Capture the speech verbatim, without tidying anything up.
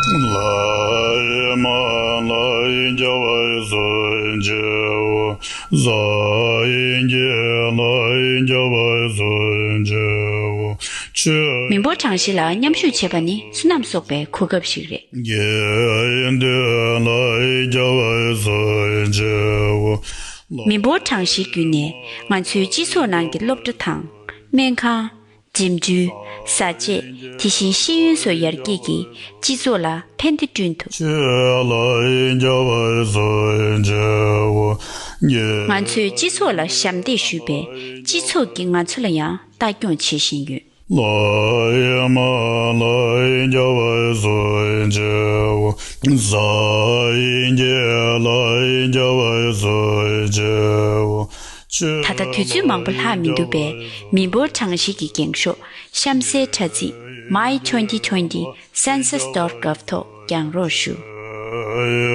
ལའི་མ་ལའི་རྒྱལ་བའི་གསོལ་འདེབས། ཟ་ཡིན་གྱི་ལའི་རྒྱལ་བའི་གསོལ་འདེབས། ཆོས། མི་འབོར་གྲངས་གཞི་ལ་མཉམ་ཞུགས་བྱེད་པ་ནི་བསོད་ནམས་གསོག་པའི་གོ་སྐབས་ཤིག་རེད། དགེ་འདུན་ལའི་རྒྱལ་བའི་གསོལ་འདེབས། མི་འབོར་གྲངས་གཞིའི་བརྒྱུད་ནས་ང་ཚོའི་སྤྱི་ཚོགས་ནང་གི་སློབ་གྲྭ་དང་། སྨན་ཁང་། འགྲིམ་འགྲུལ། བཟའ་བཅའ། དེ་བཞིན་ཤེས་ཡོན་སོགས་ཡར་རྒྱས་ཀྱིས་སྤྱི་ཚོགས་ལ་ཕན་བདེ་བསྐྲུན་ཐུབ། ཆོས་ལའི་རྒྱལ་བའི་གསོལ་འདེབས། ང་ཚོས་སྤྱི་ཚོགས་ལ་ཞབས་འདེགས་ཞུས་པས་སྤྱི་ཚོགས་ཀྱིས་ང་ཚོ་ལ་ཡང་ལྟ་སྐྱོང་བྱེད་བཞིན་ཡོད། ལའི་མ་ལའི་རྒྱལ་བའི་གསོལ་འདེབས། ཟ་ཡིན་གྱི་ལའི་རྒྱལ་བའི་གསོལ་འདེབས། ད་ལྟ་དུས་ཚོད་མང་པོ་ལྷག་མི་འདུག་པས། མི་འབོར་གྲངས་གཞི་གི་འགེངས་ཤོག་གཤམ་གསལ་དྲ་ཚིགས་my twenty twenty census dot gov ཐོག་རྒྱག་རོགས་ཞུ།